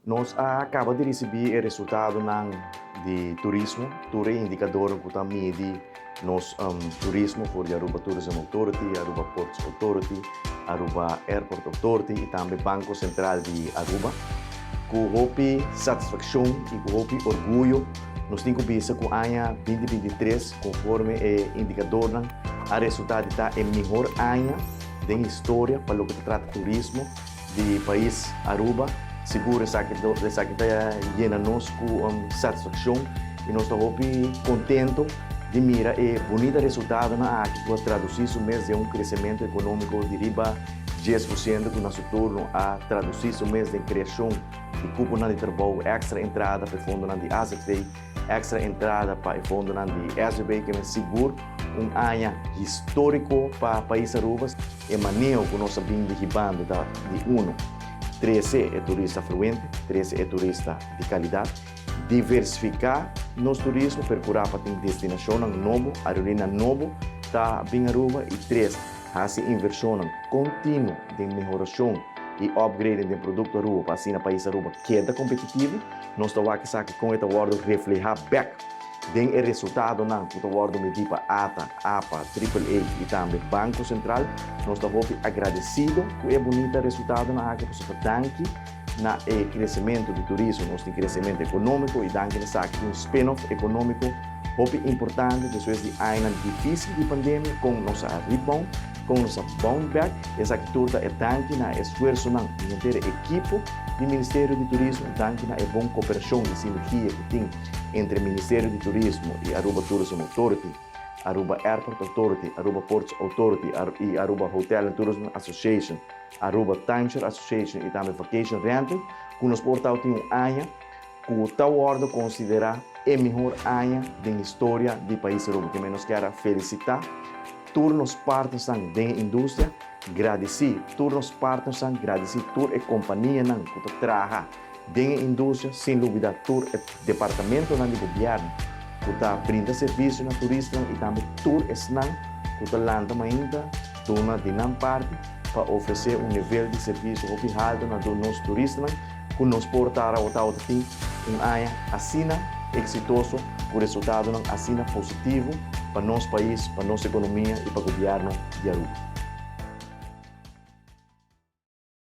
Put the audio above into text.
Nos a caba di ricibi e resultadonan di turismo, tur e indicadornan cu ta midi nos turismo for di Aruba Tourism Authority, Aruba Ports Authority, Aruba Airport Authority y tambe Banco Central di Aruba. Cu hopi satisfaccion y cu hopi orguyo nos tin cu bisa cu aña 2023 conforme e indicadornan a resulta di ta e mihor aña den historia pa loke ta trata turismo di pais Aruba. Sigur esaki esaki ta yena nos cu satisfaccion y nos ta hopi contento di mira e bunita resultadonan aki cu a traduci su mes den un crecemento economico di riba 10% cu na su turno a traduci su mes den creacion di cuponan di trabou, extra entrada pa e fondonan di AZV, extra entrada pa e fondonan di SVB, ke men sigur un aña historico pa pais Aruba. E maneho ku nos a bin di hibando ta di uno, trese e turista fluente, trese e turista di kalidat, diversifiká nos turismo, perkurá pa tin destinashonnan nobo, aerolíneanan nobo ta bin Aruba i tres, hasi invershonnan kontinuo den mehorashon i upgrading den produkto Aruba pa asina pais Aruba keda kompetitivo. Nos ta wak esaki kon e ta wòrdu reflehá bèk den e resultadonan ku ta wòrdu midí pa ata, apa, Triple A i tambe Banko Sentral. Nos ta hopi agradesido ku e bunita resultadonan aki pasobra danki na e kresementu di turismo nos tin kresementu ekonómiko i danki na esaki tin un spin-off ekonómiko hopi importante despues di añanan difísil di pandemia kon nos a rebound, kon nos a bounce back. Esaki tur ta e danki na e esfuersonan di henter e ekipo di Ministerio di Turismo, danki na e bon koperashon i sinergia ku tin entre Ministerio di Turismo y Aruba Tourism Authority, Aruba Airport Authority, Aruba Ports Authority y Aruba Hotel and Tourism Association, Aruba Timeshare Association y tambe Vacation Rental, cu nos por tao tin un aña cu ta wordo considera e mihor aña den historia di pais Aruba. Kimen nos kier a felicita tur nos partnersnan den e industria, gradici tur nos partnersnan, gradici tur e companianan cu ta traha Den e industria, sin lubida tur e departamentonan di gobièrnu ku ta brinda servisio na turistanan i tambe tur esnan ku ta lanta mainta duna di nan parti pa ofresé un nivel di servisio hopi haltu na nos turistanan ku nos por ta tabata tin un aña asina eksitoso ku resultadonan asina positivo pa nos pais, pa nos ekonomia i pa gobièrnu di Aruba.